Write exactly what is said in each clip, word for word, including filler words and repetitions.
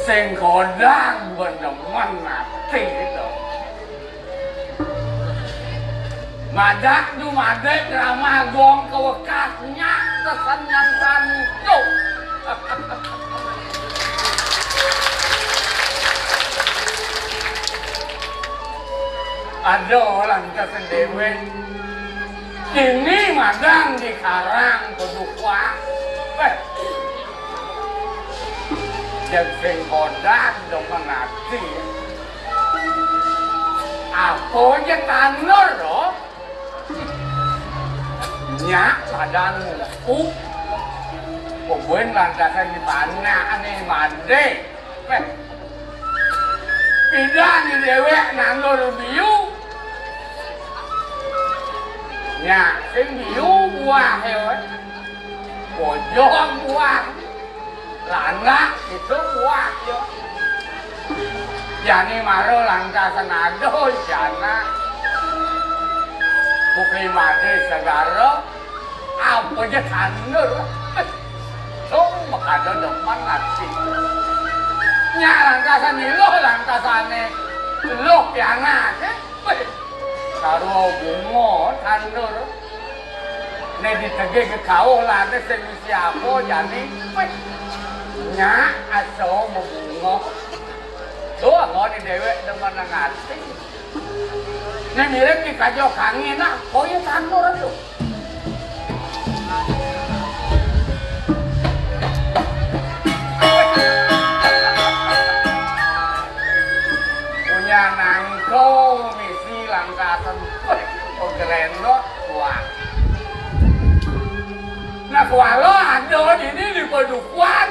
Sing godang benemen ati to. Madak dumadé kramah gong kawekas nyak kesenyan sanico. Ada orang kesendewe. Kini madang di karang kudu kuat. Eh. Jeng sing godang demen ati. Apa ja tandur, loh? Nyak padang ngupu. Pebuen lantasan di mana ane mande. Eh. Pidan di dewek nandur biu. Nyak sing biu buah, ya. Pojok buah. Landak itu buah, ya. Jani mara lantasan ada jana. Bukri made segara, apa ja tandur. Tung makada demen ati. Nyak lantasan iluh lantasane. Luh pianak, eh. Sarwa bunga tandur. Né ditegé kekauh lade sing isi apa jani. Wéh. Nyak asa bebungah. Tuh, ngoné déwék demen nang ati. Né mirip ki kaja kangin, ah, kaya tandur tuh. Punya nangko misi langkasan. Wéh, kok gerendok, wah. Nah, kuala ada ini di padukuhan.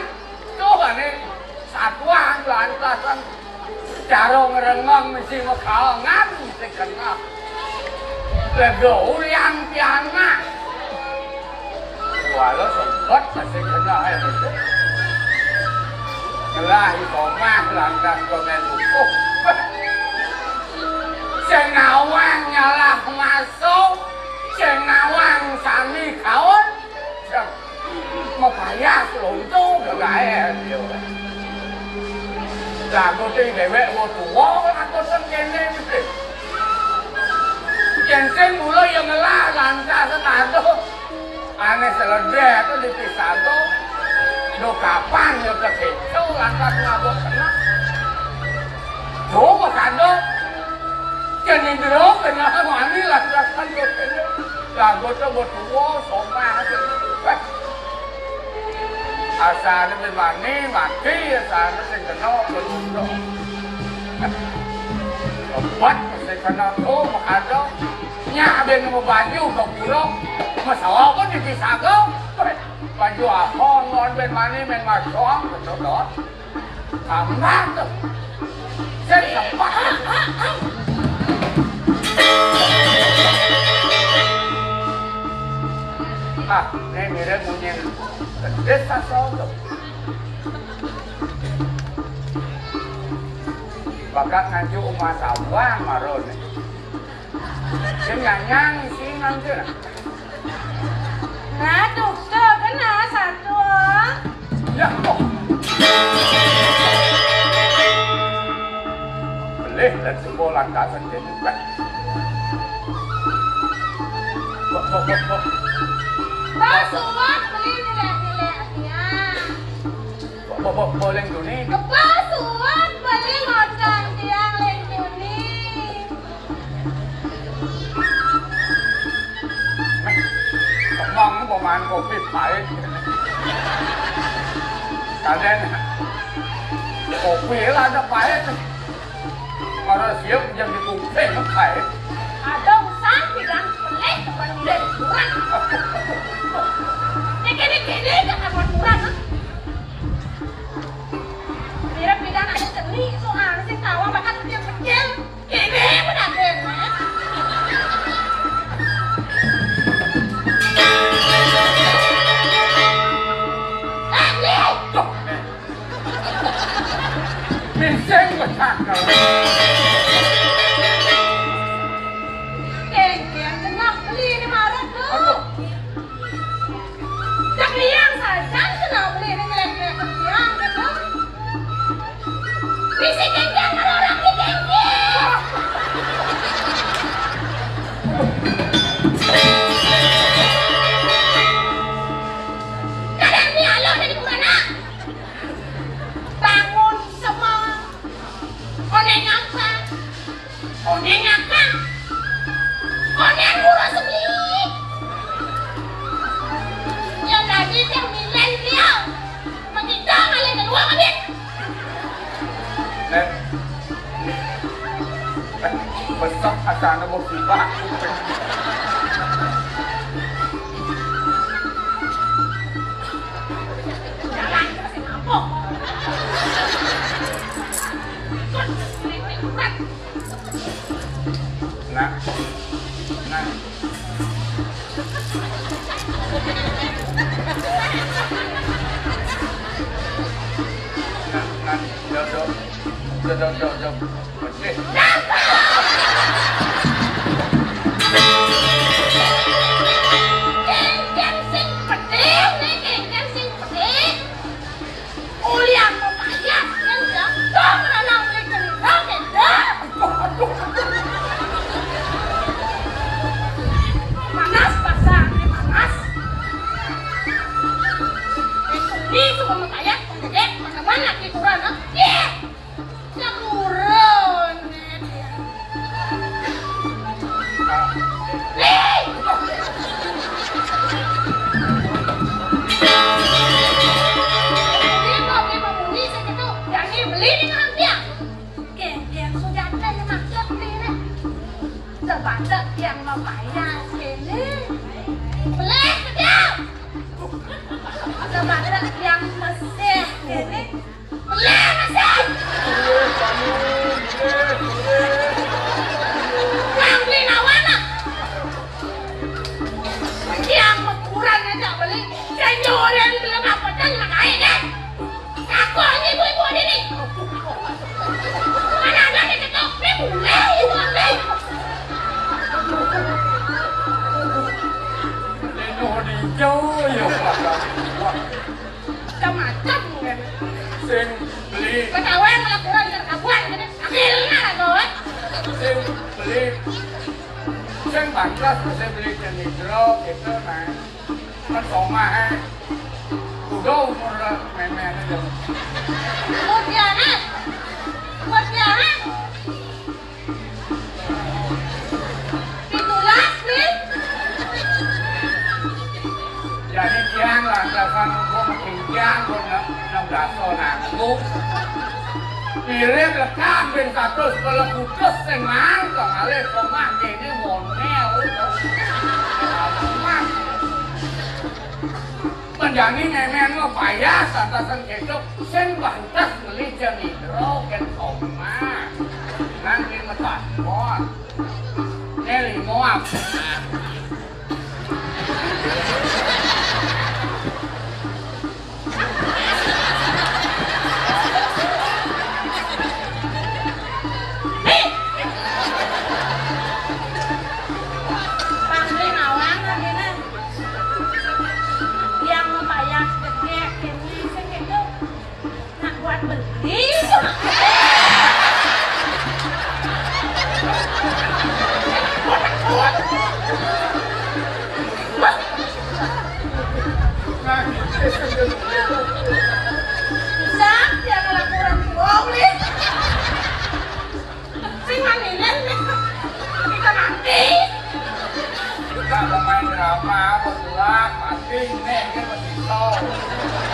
Tuh, ini satuan lantasan. Cara ngrengeng mesti mekalengan mesti kena. Lego ulian pianak. Walau sempet mesti kena, eh, betul. Ngelah ikomah lantas komen dukuh. Sing nawang nyalah masuk, sing nawang sami kaon. Mapayas lonto gagaé, yo. Lagu té déwék wong tuwa, lagu sing kéné mesti. Yén sing mula ya ngelah lantas aduh. Ané seledé to dipisago. Do kapan ya kekeco lantas ngabot kena. Do makado. Yén indro kena wani lantas kan do kéné. Lagu to wong tuwa, somah. Asané mani mati, asané sing kena betul. Obat sing kena tuh makado. Nyak ben mau baju ke pura, masalah apa dipisago? Baju apa ngon ben mani men masong betul dong. Tambah tuh. Sing sempat. Ah, ini mirip munyi. Gedé sasodok. Bakal nganjuk umah sawah maro né. Sing nyanyang sing nganjuk. Nah, tuh, tuh, kena satu. Ya, kok. Belih dan sekolah lantasan jadi. Kok, kok, kok, kok. Basuan beli nilai-nilai ya. Bok, bok, bok, leng duni. Kepala suwon beli ngodan tiang leng duni. Meh, kemang pemain kopi pahit. Kadén kopi lah ada pahit. Para siap yang di kuping, kae. Ada urusan bilang pelih depan dia kurang. Ini kini kini jangan buat kurang. Dia bilang ada seni soal si tawa bakal dia kecil. Kini benar deh. Eh, nih. Mising becak. Aduh. Cak liang saja, kenapa ini ngelek-ngelek liang gitu? Bisi genggang kalau orang di genggang. Kadang ni aloh dari kurana. Bangun semua. Oneng apa? Oneng apa? Oneng ngurus beli. Yang tadi yang nilai dia. Begitu malah keluar, Abit. Nek. Besok asana mau sibak. Jalan, masih mampu. Ikut, ikut, ikut. Nah. Nah. Nah, nah, jauh, jauh. Jauh, jauh, jauh, jauh. Oke. Kengkeng sing pedih, nih, kengkeng sing pedih. Ulian mau payah, yang jatuh menanam beli cerita, gitu. Panas, basah, ini panas. Itu, itu mau payah, pendek, mana-mana hiburan, ah. Iya. Saburon, nih, dia. Nih. Ini mau, ini mau muni, saya gitu. Yang ini beli nih, Kang, dia. Oke, yang sudah ada yang maksud nih, nih. Sebandek yang mau bayar ini. Boleh, betul. Sebandek yang mesih ini. Boleh, mesih. Yang beli lawan, ah. Yang ukuran aja beli. Senyoren belum apa-apa, cuma kain, deh. Aku ini ibu-ibu ini. Mana ada di situ? Ini boleh, itu boleh. Leno hijau ya, Pak. Macam-macam, kan. Sing beli. Ketahuan malah kurang terkabuan, jadi akhirnya lah, kawan. Sing beli. Sing pantas, sing beli jenidro, gitu, nah. Kan somah, eh. Udah umur memen aja. Umur dia, eh? Umur dia, eh? Pitulas, nih. Jadi tiang lantasan gua makin tiang gua enam belas tahun aku. Mirip lekan bin satu sekolah putus sing mang kok ngalih kok mah kene monel. Menjani memen lo payah santasan kecok sing bantas beli jenidro ken somah. Nang di metakon. Nelly Moab. Pangling awang lagi nih. Yang mau payah gede, kene sing gitu. Nak buat beli. Bisa dia ngelaporan gua, Uli. Sing manilin, nih. Kita mati. Kita pemain drama, apa gelap, mati, nih, kan masih tahu.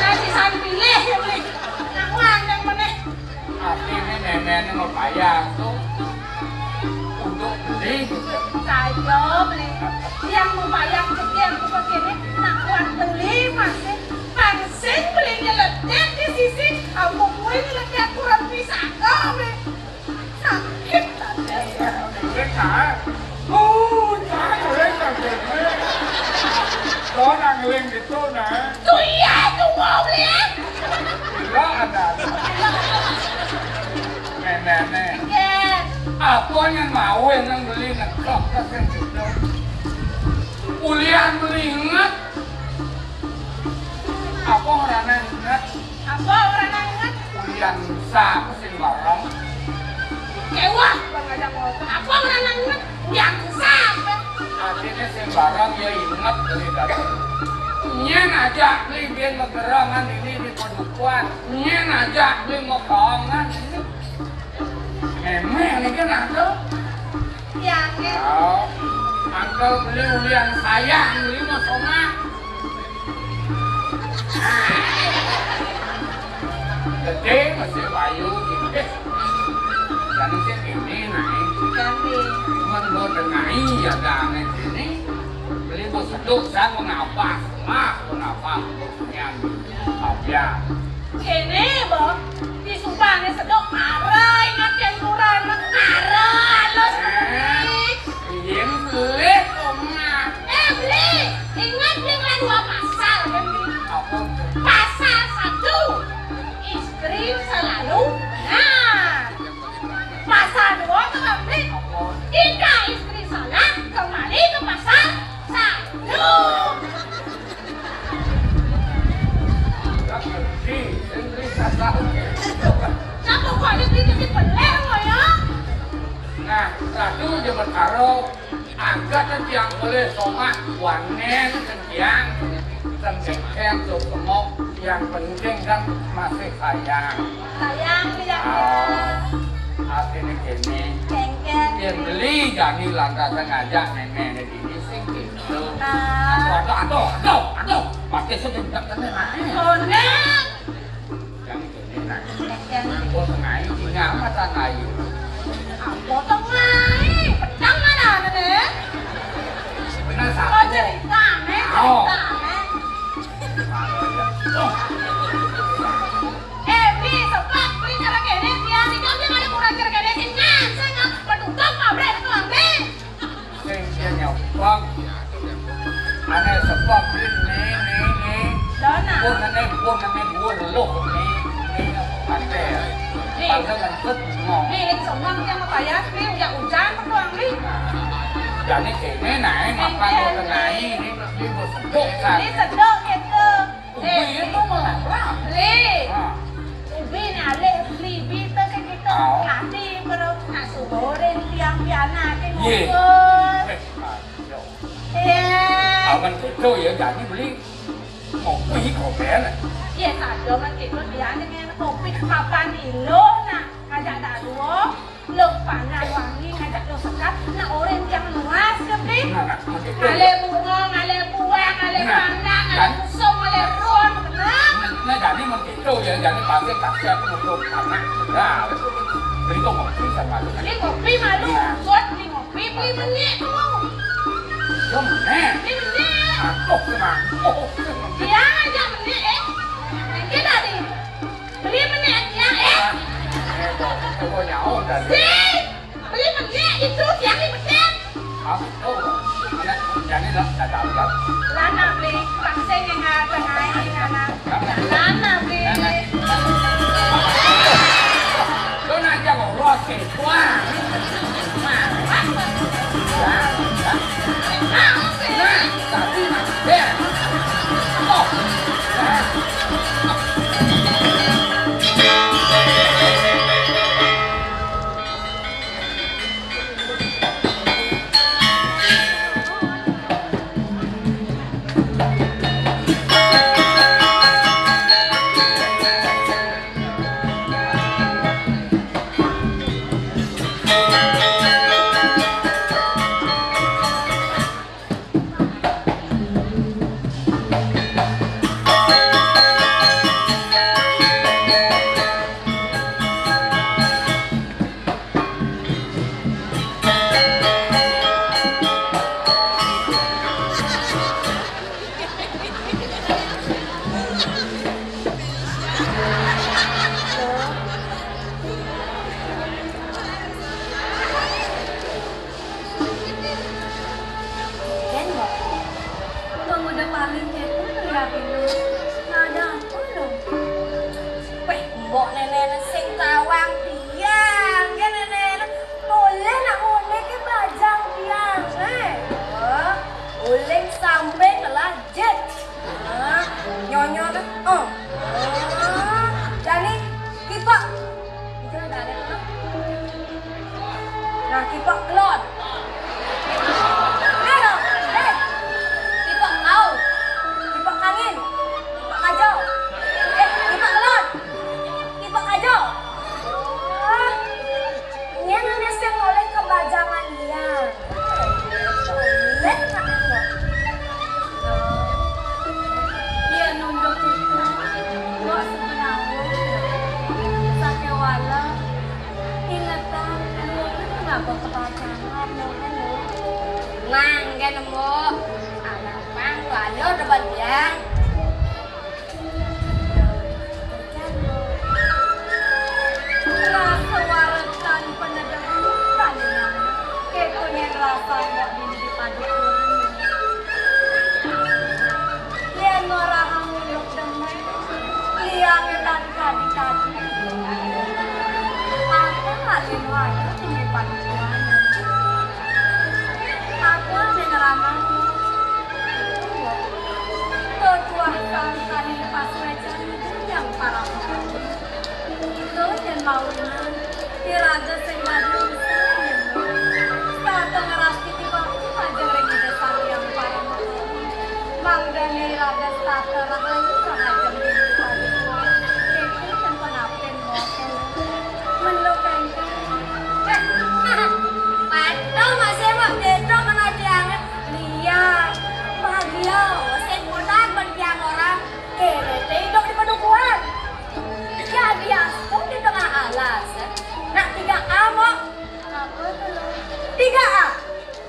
Nah, si Santi, nih, yang beli. Nah, uang yang mana? Artine memene mau bayar tuh untuk beli. Saya beli. Yang mau bayar gede aku begini, nak kuat beli masih. Pangsing beli nyeledet di sisi, aku kue nyeledet kurang bisa kau beli. Sakit tadi. Beli, nah. Uh, jangan beli, jangan beli. Kau nang ngeling gitu, nah. Tuh iya, tuh mau beli, ya. Gila ada. Nenek. Apa yang mau yang beli ngetok, kan gitu. Ulian beli inget. Apa orangnya inget? Apa orangnya inget? Ulian sapa sing bareng? Kewah, Bang, aja ngomong. Apa orangnya inget? Ulian sapa? Artinya sing bareng ya inget beli dateng. Nyen aja beli biar megerangan ini di padukuhan. Nyen aja beli megerangan ini. Memang ini kan ada. Iya, nggih. Oh, mangkel beli ulian sayang, beli mau somah. Gedé masih payu, gedé. Jane sing kene nae. Ganti. Cuman mau tengahi ya dane sini. Beli mau seduk sang mengapas. Mas mengapas. Nyan. Abya. Kene, Bang. Disupane sedok are ingat yen kurang are alus. Eh, yen beli omah. Eh, beli. Ingat beli kan dua pasal kan beli. Apa? Pasal satu, istri selalu benar. Pasal dua tuh kan beli. Jika istri salah, kembali ke pasal satu. Nah, pokoknya dia jadi beler loh ya. Nah, ratu aja bertaruh, angkat tiang boleh somah, wanen, tiang, tengkeng, tuh, semok, yang penting kan masih sayang. Sayang, ya. Oh, artinya gini. Kengkeng. Yang beli jadi lantasan ngajak nenek ini sing gitu. Nah. Aduh, aduh, aduh, aduh, aduh. Pakai sedang kena naik. Konek. Yang ini naik. Yang ini. Aku tengahi, tinggal mata ngayu. Aku tengahi. Pedang mana ada deh? Benar, satu. Oh, cerita, nih, oh, cerita, nih. Oh. Eh, Bi, sebab beli cara kene, dia di kampung ada kurang cara kene, sing ngan, saya nggak bertutup pabrik itu, Bi. Sing dia nyopong. Ane sepok beli ni, ni, ni. Dona. Pun ane, pun ane dua loh ni. Ni, ate. Ni. Pada ngentut ngomong. Ni, ini semua yang mau bayar, ni, udah hujan, berdoang, ni. Jadi kene nae makan kota nae, ni mesti mau sedok kan. Ini sedok gitu. Ubi itu malah berat. Beli. Ah. Ubi ni alih beli, beli tu kan gitu. Oh. Nanti baru nasi goreng tiang piana ke. Ye. Ngobrol. Eh, aduh. Iya. Aman gitu ya, jadi beli ngopi kopi lah. Iya, saja man gitu, dia ni kopi mapan ilo nak ngajak daruo. Lo pangan wangi ngajak lo sekat, nak orang yang luas ke, Bli? Nah, nah, begitu. Ale bungong, ale buang, ale pandang, ale kusum, ale ruang, bener? Nah, jadi begitu ya, jadi pasti kasih aku untuk anak. Nah, beli kok ngopi sama lu. Beli kopi malu, buat beli ngopi, beli menyek tu. Yo menyek. Beli menyek. Aku kenapa? Dia aja menyek, eh. Mungkin tadi. Beli menyek ya, eh. Eh, kok, kok nyawa tadi? Si, beli menyek itu tiang di bedeng. Ah, oh, ini, ini dah, dah dapat. Lana beli, pangsing yang ada ngain, lana. Lana beli. Lo nanya kok, lo sih, wah. Wah. Wah. Wah. Wah. Wah. Ken, Mbok. Wong udah paling kepo ngeliatin lu. Nggak ada apa, loh. Weh, Mbok, nenek sing tawang tiang, ya, nenek. Boleh nak ngonek ke bajang tiang, eh. Oh, boleh. Samping lah jit. Nah, nyonyo tuh. Oh. Oh. Jani, kipok. Itu ada, ada tuh. Nah, kipok kelon. Nah, loh. Eh, kipok kau. Kipok kangin. Kipok kajo. Eh, kipok kelon. Kipok kajo. Ah, ini namanya sing oleh kebajangan dia. Oleh kan, Mbok? Iya, nunduk itu. Mbok sebenarnya. Sakewala. Ingetan, lu kenapa kepacangan, lu kan, lu? Nang, kan, Mbok. Anak pang, lu ada bagian. Rasa waresan penedebutan, Nang. Kekonyen rasa Mbok dini di padukuhan. Yen ora hang uluk demen, liyange tadi-tadi. Aku lagi wae tinggi padukuhan. Aku ning ramah. Ketua sangkani pas wecan yang parah. Ento yen mau iman, iraga sing dadi usaha. Tata ngrastiti bakti majeng ring Ida Sang Hyang Parama. Mangdane iraga setata rahayu sahaja ring Ida Sang Hyang. Kenten ten pengapen moto. Melo kenten. Eh, padha masih mau beda kena tiange. Liya, bahagia, sing botak ben tiang ora. Kene te idok di padukuhan. Jadi aspun di tengah alas, eh. Nak tiga A, Mbok. Apa tuh, Lo? Tiga A.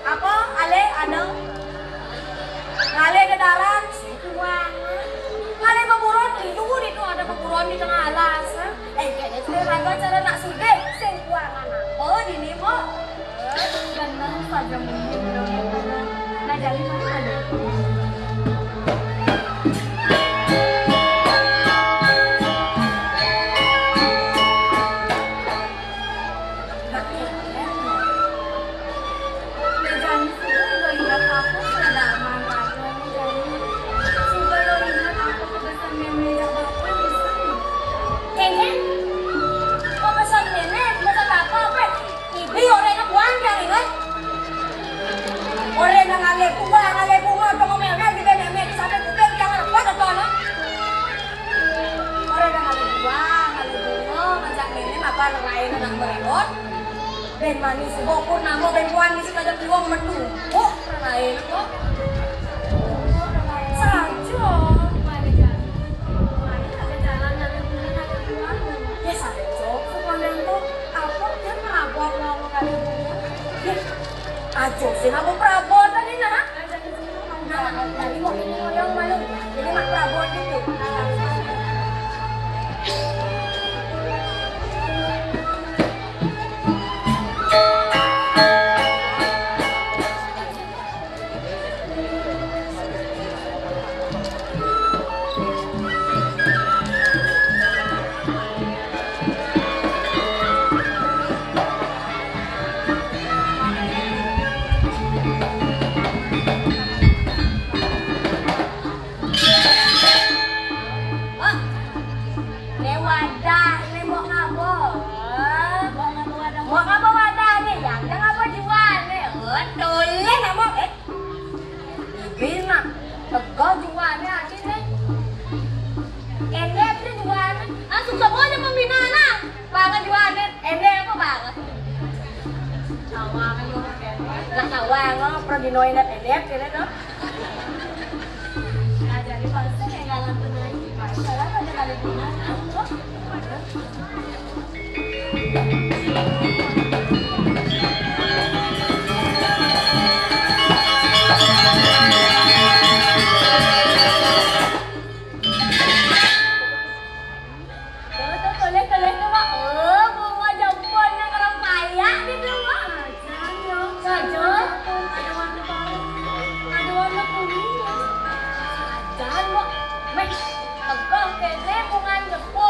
Apa? Ale, anu. Ngale dedaran, sing kuangan. Ngale beburon, itu, itu ada beburon di tengah alas, eh. Eh, kene sudah raga cara nak sugih, sing kuangan apa dini, Mbok? Ganteng saja mungkin. Nah, jadi mana ada? Nah, jadi sudah lo ingat apa sudah mantan, nah, jadi sudah lo ingat apa kebesaran meme jak bapak di sini. Kengkeng, kok kesan meme, kebesaran bapak apa? Ibi orangnya buang dari, kan? Orang yang ngale bunga, ngale bunga, tong meme, di meme, di sampai kuping, jangan apa, apa, no? Orang yang ngale bunga, ngale bunga, ngajak meme, apa, lain anak merewot? Ben manis, bopur namo, ben puan, ngisi kajak luang, metu. Oh, lain, kok. Sajo. Mana jalan? Mana ada jalan, ngale bunga, ngale bunga? Ya, sajo. Sepanjang tuh, apa, dia mabok, ngale bunga? Ya, ajo, sih, ngabuk prabot tadi, nah. Nah, nah, ini mau ini mau yang malu. Ini mak prabot gitu. Wah, ini wadah, ini mau ngapa? Mau ngapa wadah? Mau ngapa wadah ini? Yang, yang apa jual ini? Oh, tulen apa? Eh, ini nak, tegak jual ini hati ini. Ini apa jual ini? Ah, susah banget pembinaan, ah. Banget jual ini. Ini apa banget? Sawang, lah sawang, oh, pergi noin ini, ini tuh. Nah, jadi pasti kayak nggak nonton lagi. Padahal ada kali bunga, kan? Tuh, tuh, tulis, tulis tuh, Mak. Oh, bunga jempolnya orang kaya gitu, Mak. Saja. Ada warna baru. Ada warna kuning. Jangan, Mak. Meh, tegak kene bunga jempol.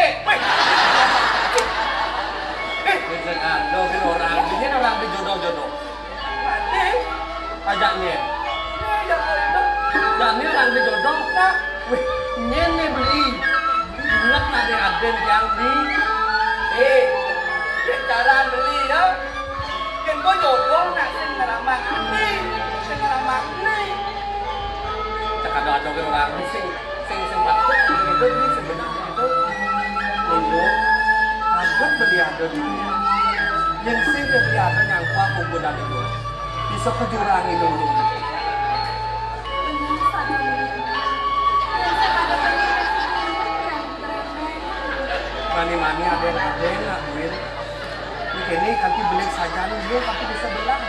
Wéh. Wis, aduh, kan orang, ini orang dijodoh-jodoh. Mati. Ajak nyen. Ya, ya, ya. Ajak nyen orang dijodoh. Nah. Wéh, nyen nih beli. Ingat nak ada yang beli. Eh, ya cara beli ya. Kan gua jodoh nak sing ngeramak ini, sing ngeramak ini. Cak ada-ada orang sing Sing, sing patut itu, ini sebenarnya itu dulu, abet beli ada dulu. Yang sing dia beli ada nyangkua kumpulan itu. Bisa ke jurang itu dulu. Mani-mani ada yang ada yang ngakuin. Ini kini kanti belik saja nih, yuk, tapi bisa belah.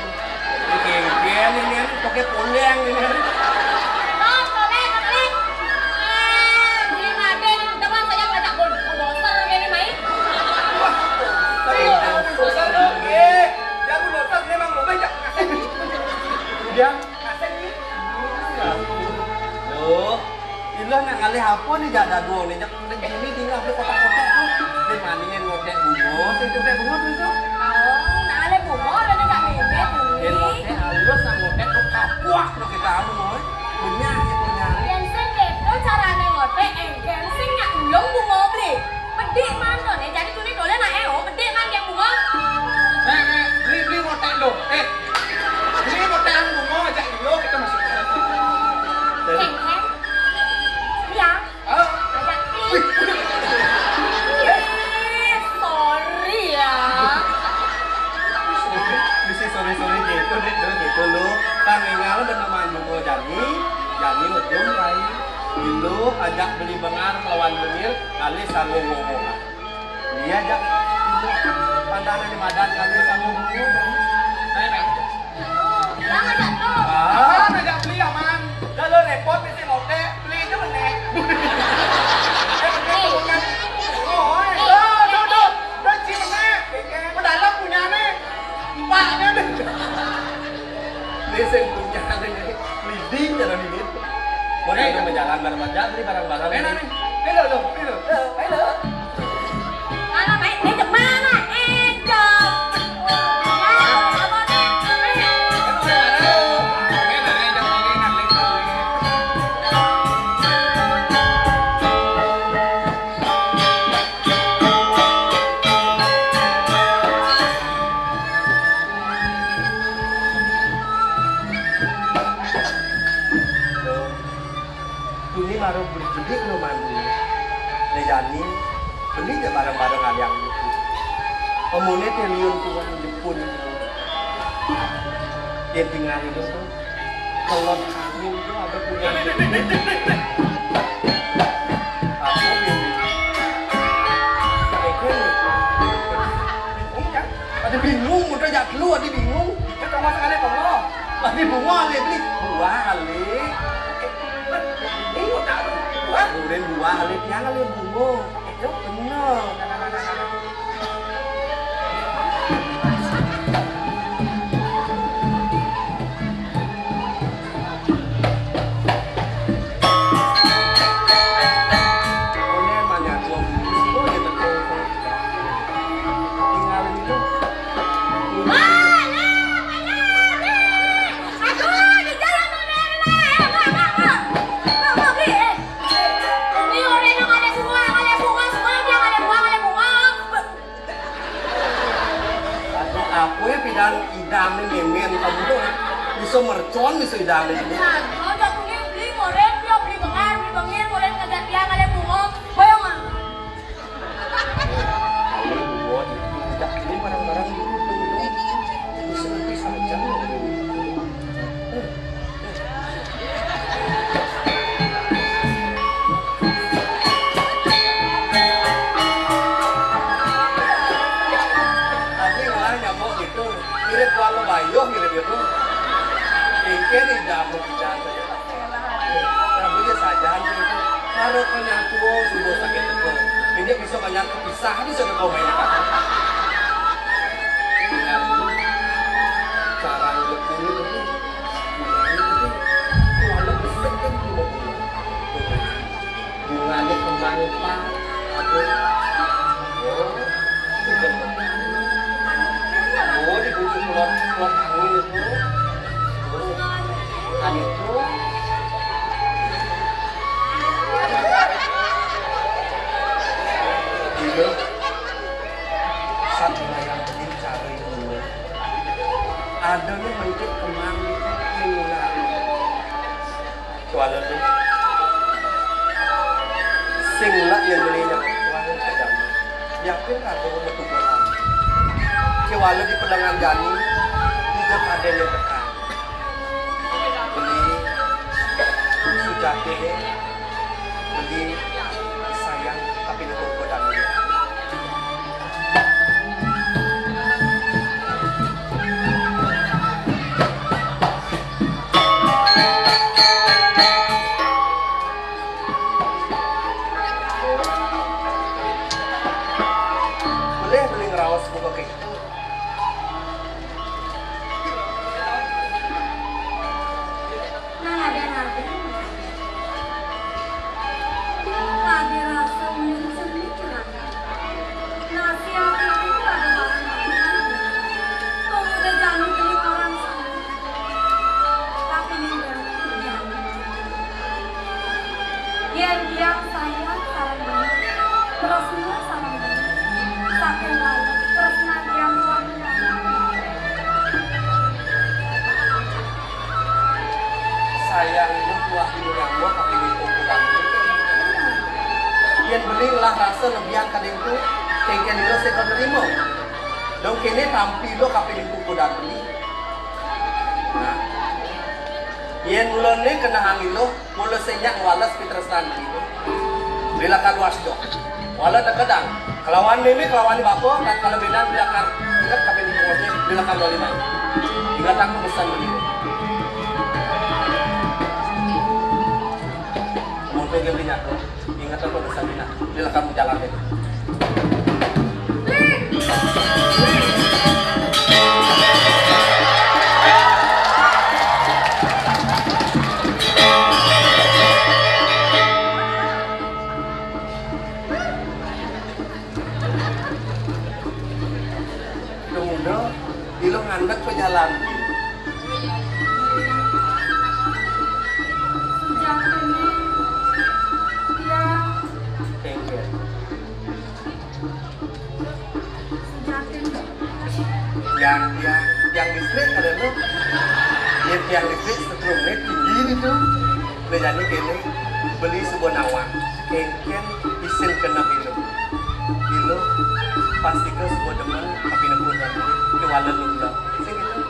Ini kengkian ini, ini pakai poleng ini. Bang, boleh, boleh. Eh, beli made nih, udah, Bang, saya ngajak bol-, bulldozer ini main. Wah, serius, bulldozer, oke. Ya, bulldozer, ini emang lo banyak. Dia Loh, ilah nak ngalih apa nih, jak dadu nih, jak udah gini tinggal di kotak-kotak tuh. Di mana yang ngotek bunga, sing ngotek bunga tuh itu. Oh, nak ngalih bunga, udah nak mimpi. Yang ngotek halus, nak ngotek tuh kapuak tuh kita anu, boy. Banyak yang punya. Yang sing gitu caranya ngotek, engken sing nak ulung bunga beli. Bedik man to ne, jadi tune dolen ae, oh, bedik man yang bunga. Eh, eh, beli, beli ngotek lo. Eh, beli ngotek anu bunga, ajak ilo kita masuk. Keng, keng. Iya. Ah. Ajak. Ih, sorry ya. Sorry, bisa sorry, sorry gitu, deh, tuh, gitu lo. Tang ingal dan teman bunga jani, jani ujung lain. Ilo ajak beli bengar lawan bengir, kali sanggup ngomong. Iya, Jak. Pantangan di madan kami sama bunga, Bang. Saya, Bang. Yang ajak tuh. Ah, ajak beli aman. Kalau repot mesti ngotek, beli itu meneh. Eh, meneh tuh, Bang. Oh, eh. Tuh, tuh, tuh. Tuh, ci meneh. Mendalam punya nih. Empaknya nih. Ini sing punya nih. Leading jalan ini. Mau, eh, kita berjalan bareng-bareng, beli bareng-bareng. Enak nih. Hello, lo. Hello. Hello. Mana, Mai? Ni ke mana? Edo. Tuni maro berjedik no mandu. Dejani beli je barang-barang aliang itu. Omone triliun tuan Jepun itu. Dia tinggal itu tuh. Kelot kami itu ada punya. Aku ini. Bingung ya. Ada bingung, udah jak lu, ada bingung. Kita sama sekali, Bang. Lagi bunga, Ale, beli. Buah, Ale. Ini mau tahu. Buah? Buah, Ale, tiang, Ale, bunga. Itu bener. Ini banyak gua. Oh, ya, betul. Tinggalin itu. Wah, lah, mana nih? Aduh, di jalan mana nih? Eh, Mak, Mak, Mak. Mak, Mak, beli, eh. Ini orang yang ada bunga, ada bunga, semua yang ada bunga, ada bunga. Aduh, aku ya pidan idam nih, memen kamu tuh. Bisa mercon, bisa idam nih. Nah, kalau tak punya beli, ngoren, dia beli bengar, beli bengir, ngoren kerja tiang, ada bunga. Boyong, ah. Kalau buat itu, tidak, ini barang-barang dulu, dulu, dulu. Itu seperti saja, loh. Tadi malah nyamuk gitu, mirip kuala bayuh, mirip itu. Pikir di dapur kita saja. Rambutnya saja, gitu. Kalau kau nyatu, subuh sakit itu. Ini bisa banyak kepisah, bisa ke kau main apa? Ingat, cara hidup dulu, gitu. Gimana, gitu? Kuala besar kan, gitu. Bunganya kembang, Pak. Oh, dibujuk keluar, keluar angin itu. Terus, kan itu. Iya. Satu yang penting cari dulu. Ada yang mungkin kemang itu yang ngilang. Kuala tu. Sing lah yang beli nak kuala kadang. Yakin kagak mau tukar. Kuala di pelengan jani, tidak ada yang tekan. Beli sujati ni, beli sayang tapi nak tukar. Boleh beli ngeraos buka kek. Nah, ada nanti. Lagi rasa mirip seni kiranya. Nasi hati itu ada barang-barang. Pemuda jani beli orang sana. Tapi ini udah terjadi. Yen tiang sayang sareng beli, tresna sareng beli. Saking laut, tresna tiang luar biasa. Sayang idup buah dunia mo kaping ibu kurang. Yen beli ngelah rasa lebihan kadeng tu, kengken ilo sing nerima. Dong kene tampi lo kaping ibu kudan beli. Nah. Yen mula ne kena angin lo, mula senyak wales pitresnan beli lo. Beli lakar luas dong. Wala tekedang, kelawan meme, kelawan bapa, tak kala benan bilakar ingat kaping pungutnya, bilakar dua lima. Ingat aku pesan begitu. Muncul dia beli nyaku, ingat aku pesan begitu, bilakar jalan itu. Tunggu, ilo ngandek pe jalan. Sejatiné, tiang. Tengker. Sejatiné. Tiang, tiang, tiang listrik ada tu. Ya, tiang listrik setrumnya tinggi itu. Beli jani kene, beli sebuah nawang. Kengken isin kena minum. Bilo, pasti ke semua demen, tapi nebun yang beli, ke wala lunda. Sing gitu.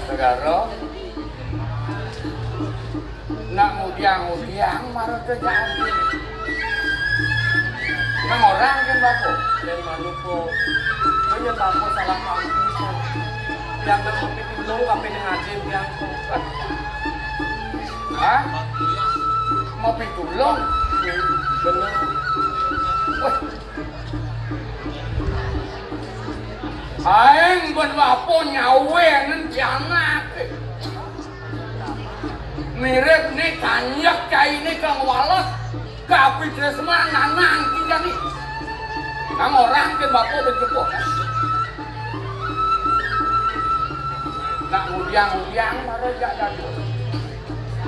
Segara nak ngudiang-ngudiang mara terjadi. Nang orang kan bapa. Dan manupo. Banyak bapa salah paham. Yang nak mau pitulung, apa yang ngaji yang Hah? Mau pitulung? Bener. Wah, aing ben bapa nyawenen janak. Mirip ni kanjek cai ni kang wales, kapitresnan nanang kita ni. Nang orang ke bapa bejepo. Nak ngudiang-ngudiang mara jak dadu.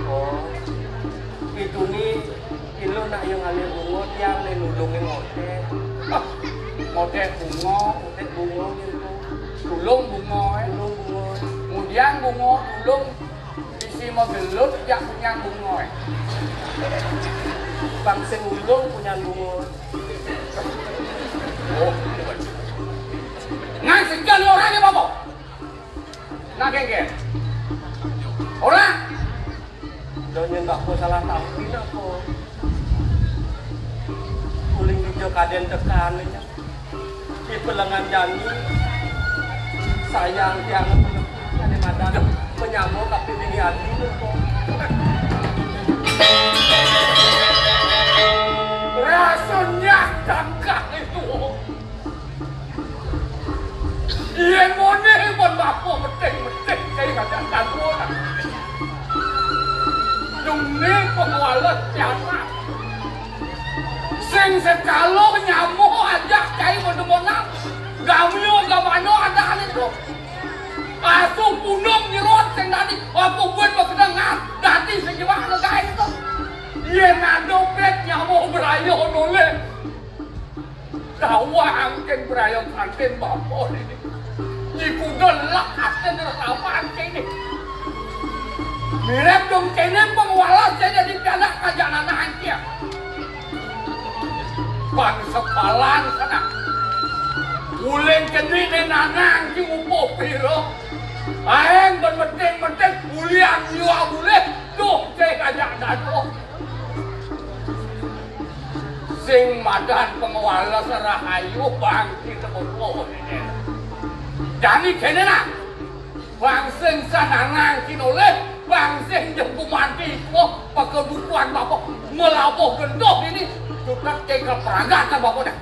Oh, itu ni Ilo nak yang ngalih bunga, tiang le nulungin otek. Ah, otek bunga, otek bunga gitu. Tulung bunga, eh. Tulung bunga. Ngudiang bunga, tulung. Bisi magelut, jak punyan bunga, eh. Bang sing ulung punyan bunga. Oh, ngan segan orang ni, Bapak. Nah, geng, geng. Orang. Donyen bako salah tampil apa? Uling dija kaden tekan aja. Di pelengan jani. Sayang tiang ane madan penyamo tapi dingin ati. Rasanya gagah itu. Yen mone pun bapa meting-meting cai kadang kaguna. Demi penguala kiamat. Sing sekalo nyamo ajak cai medemonan. Gamio gamano ada ane tu. Asu punung nyerot sing dadi, apa buat bekenengan dadi sing jiwa ane gae tu. Yen ado pet nyamo berayo noleh. Dawa angkin berayo kantin bapa ini. Iku gelak aten rekaman kene. Mirip dong kene penguala saya jadi pianak kajanana angkia. Bang sepalan sana. Uling kene ne nanang ki upo piro. Aeng bermeting-meting ulian nyua bulih. Duh, cek aja dado. Sing madan penguala serahayu bangki tepuk. Jani kene nah. Bang sing sananang kinoleh, bang sing jengku mati ko pakai bukuan bapa melabuh gendoh ini. Tutak ke keperagat bapa dah.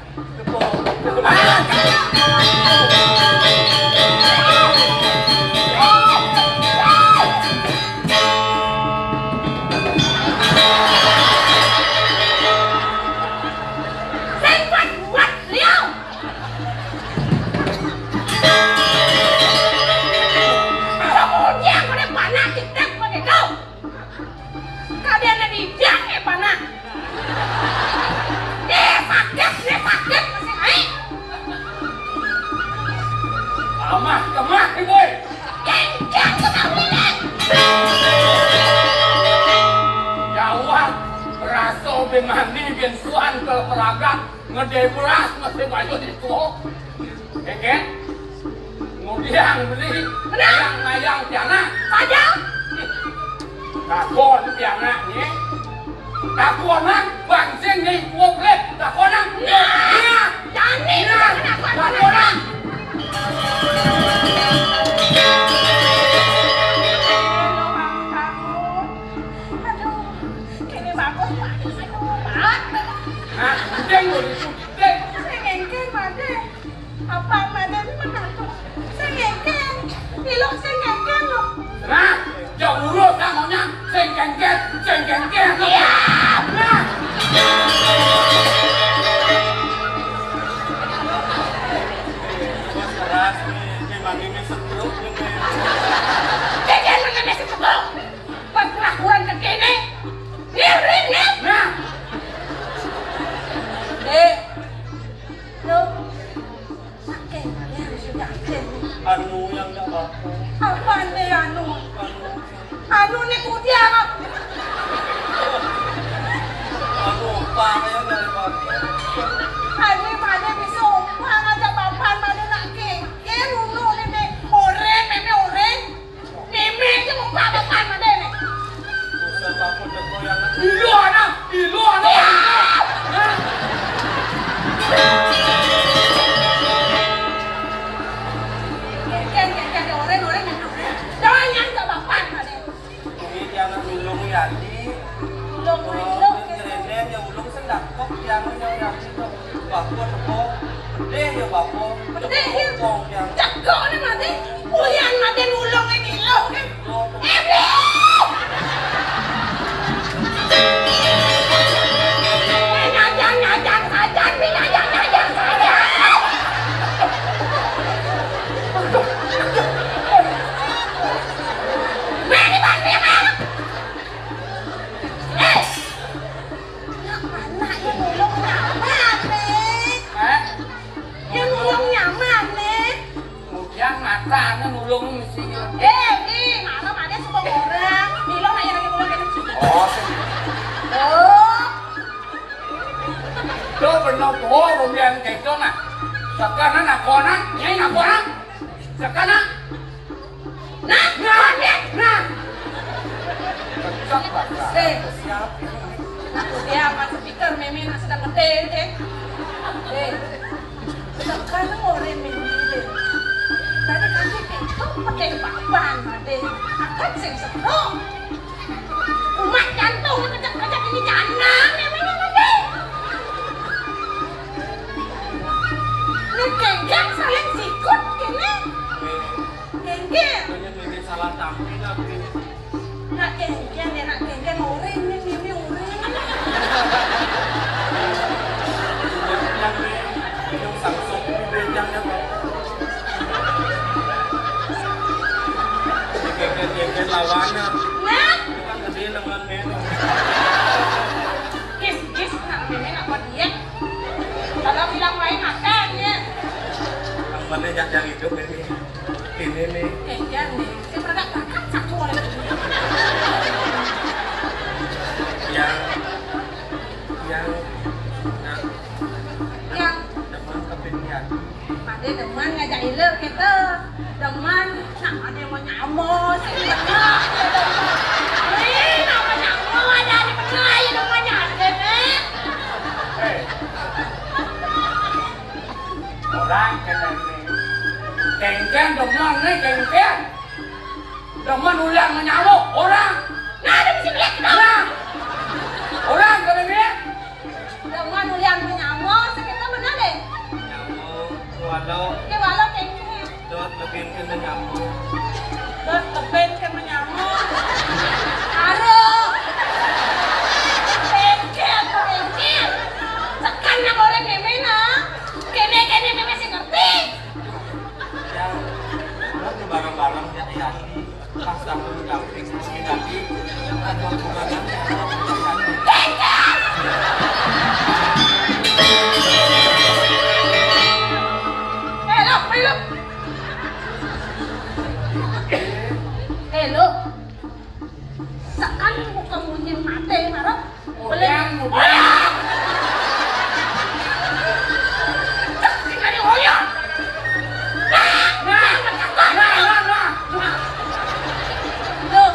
Sing kuat-kuat, Lio. Kamu dia kau ni panas, cetek kau ni kau. Kadang ada ijak eh panas. Dia sakit, dia sakit masih naik. Amah, kemah, ibu. Kencang tu kau ni. Jawab, rasa bimani bin tuan ke peragat. Ngedai beras masih banyak di tua. Keket. Ngudiang beli. Ngayang-ngayang tiana. Saja. Takon tiana ni. Takonan bangsin ni tua beli. Takonan. Nah. Nah. Jani. Nah. Takonan. Aduh, ini bagus, Pak. Aduh, Pak. Nah, dia mau disuruh. Sing engken, Made. Apa Made ini menantu? Sing engken. Ilok sing engken, loh. Nah, jauh urus namanya. Sing kengken, sing kengken, loh. Iya. Nah. Keras nih, memang ini setruk ini. Kengken, kengken, setruk. Pas kelakuan ke kene. Nih, nih, nih. Nah. Eh. Loh. Sakit, ya, sakit. Anu yang ndak apa-apa. Apa nih anu? Anu. Anu nih kudiang. Anu, apa yang ndak apa-apa? Anu, mana bisa umpang aja papan, mana nak ke? Ke dulu nih, nih. Oren, meme oren. Meme aja mau bapak kan ada nih. Buset, aku teko yang ilu anak, ilu anak. Hah? Ken, ken, ken, oren, oren, ken, oren. Jangan yang gak bapak ada. Ini dia anak minum ya, Di. Minum, minum. Nyerenem ya ulung sendakok yang yang yang itu. Bapa teko, pedih ya bapa. Pedih ya. Teko yang. Jago ni mati. Ulian mati nulung ini lo kan. Eh, Bli! Eh, ngajar, ngajar saja, Bli, ngajar, ngajar saja. Bli, ini Bang, Bli, Bang. Eh! Anak-anak yang nulung nyaman, Bli. Eh? Yang nulung nyaman, Bli. Kemudian mata anu nulung mesti. Eh, nih, malam ada suka orang. Bilang aja lagi pulang dari sini. Oh, sih. Oh. Lo benar tuh, kemudian kayak itu, nah. Sekarang nak konak, nyai nak konak. Sekarang. Nah, nah, nah. Pecah, Pak. Eh, aku dia sama speaker, meme nak sedang gede, deh. Eh. Tekan orang ini. Dadi kanti kéto, pakai papan, Madé. Akan sing setruk. Kumat jantung kejak-kejak ini jangan, memangnya Madé. Né kéngkén saling sikut kéné. Kéngkén. Hanya bikin salah tampil, tapi Nak kéngkén, ya, nak kéngkén, oring, né, né, oring. Yang, yang sangsok di bejang, ya, Pak. Kéngkén, kéngkén lawanan. Nah. Itu kan gedé lengan, men. Kis, kis, nak mémé, nak buat diet. Kalau bilang main makan, ya. Yang penting yang, yang hidup ini. Ini nih. Kéngkén nih. Saya pernah makan satu orang. Yang, yang, nah, Yang demen kepinian. Madé demen ngajak ilé kéto. Demen, nak Madé mau nyamo, sing bener. Ih, nama nyamo ada di bener, ayo demen nyadé, eh. Eh. Orang kena ini. Kéngkén demen nih, kéngkén. Demen ulian nyamuk, orang. Nah, ada bisa ngeliat, kenapa? Nah. Orang kena ini. Demen ulian nyamuk, sekitar bener deh. Nyamuk, walau. Oke, walau kéngkén. Dot lebih kena nyamuk. Dot lebih kena nyamuk. Aduh. Kéngkén, kéngkén. Sekarang orang mémé nah. Kéné, kéné mémé sing ngerti. Ya, lo tuh bareng-bareng ya, ya. Pas aku di kampung, di kaki, ada hubungan. Eh, lo, ayo, lo. Eh, lo. Sekarang bukan munyi mati, marah. Uyang, uyang. Cek, sing ada uyang. Nah, nah, nah, nah, nah. Loh.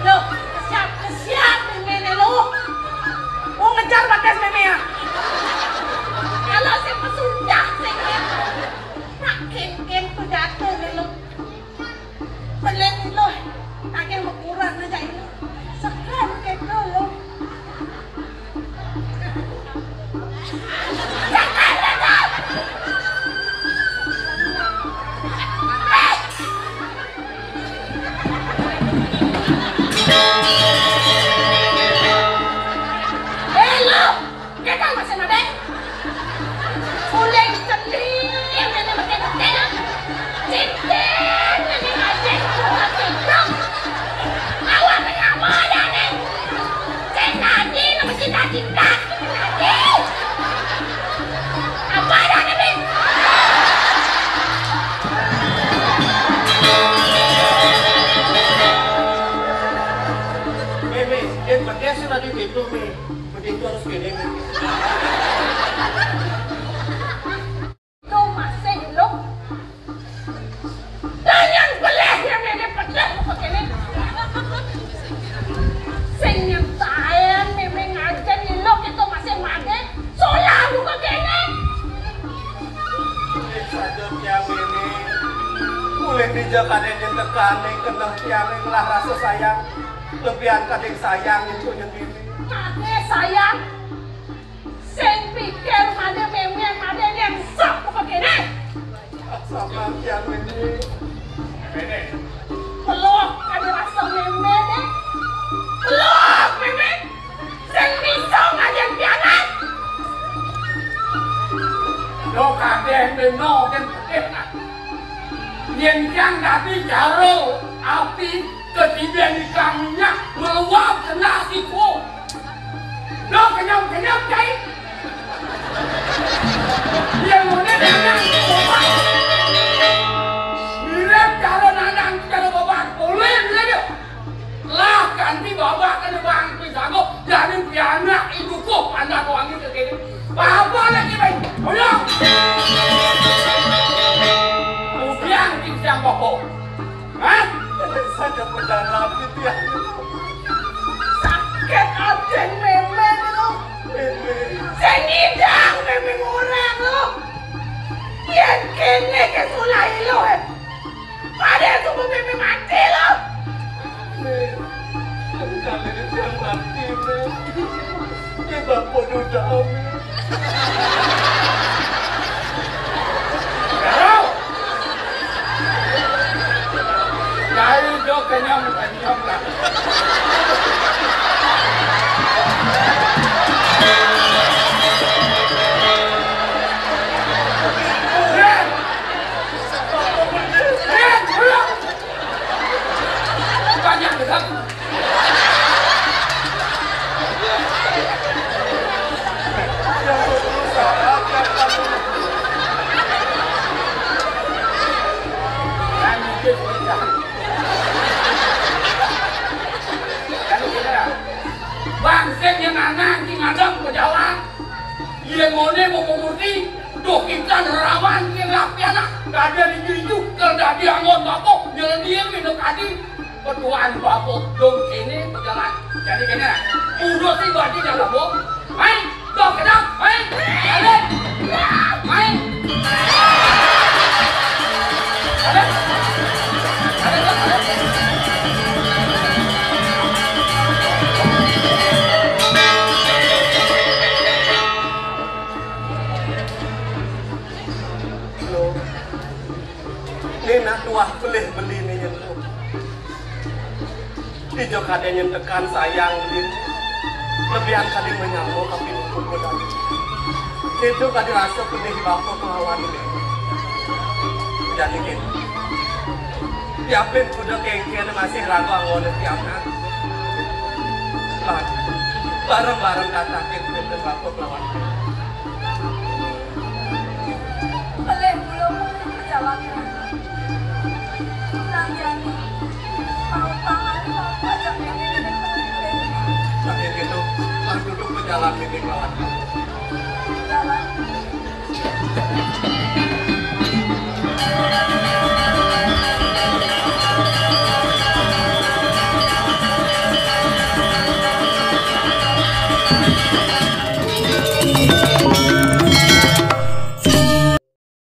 Loh, siap, siap, mémé lo. Mau ngejar batas mémé ya. Kalau saya pesudah, saya nak kéngkén tuh jatuh nih lo. Pelit lo, akhir mau kurang aja ini. Sekarang kéto lo. Eh, lo! Kéto masih ada? Uling sendiri yang ada betul-betul. Cintin, ini aja bukan cinta. Awak kenapa ada nih? Cinta aja, nama cinta-cinta. Cinta aja. Apa ada nih, Bing? Mémé, yang pakai sih tadi gitu, Mi. Begitu harus kéné, Mi. Tuh masih lo. Tanyang beléh ya mémé pedéh apa kéné. Sing nyentaén mémé ngajén lo kéto masih madé. Solah buka kéné. Saja tiang ini. Ulih dija kadén nyentekané keneh tiang ngelah rasa sayang. Lebihan kadén sayang itu nyendiri. Kadén sayang. Sing pikir madé mémé, madé nyén sop apa kéné. Sama tiang ini. Peluk kadén rasa mémé deh. Peluk mémé. Sing bisa ngajén pianak. Lo kadén deno kén pedéh. Yén tiang dadi jaro api, ketibén ikang minyak meluap kena siku. Lo kenyang-kenyang, Cai. Yén ngoné dadang bobak. Mirip cara dadang cara bobak. Oleh dia. Lah, ganti babak kena bang, kuwi sanggup. Jadi pianak ibu kok anak wangi kayak gini. Apa lagi, Bang? Ayo. Ubiang cincang bobo. Hah? Saja perjalanan gitu ya. Sakit aja mémé lo. Mémé. Sing ngidang mémé orang lo. Yén kéné ké solah lo, é. Padahal subuh mimih mati lo. Mé, kali ini yang mati, mé. Ini bapak duda, mé. Jauh. Jauh, jauh, kenyang, kenyang lah. Banyak berat. Bangsa yang anak di ngadang pejalan. Yén moné mau mengerti, doh kita nerawan yang lapiana, kada dijunjuk, kada dianggon bapo, jalan dia minum kadi. Ketuaan bapo, dong kéné pejalan. Jadi kéné, udah si badi dalam bo. Main, doh kedap, main. Balik. Main. Balik. Lo, né nak tuah pelih beli né nyentuh. Ijo kadé nyentekan sayang beli. Lebihan kadé menyambung tapi nunggu kuda. Itu kadé rasa pedih bapak kelawan ini. Jadi gitu. Yapin kuda kengkén masih ragu anggon tiap nak. Bareng-bareng katakin kuda bapak kelawan. Pelih mula mula perjalanan. Nang jani, mau pangan, mau pajak ini dari pelih. Tapi gitu, pas duduk berjalan ini kawan.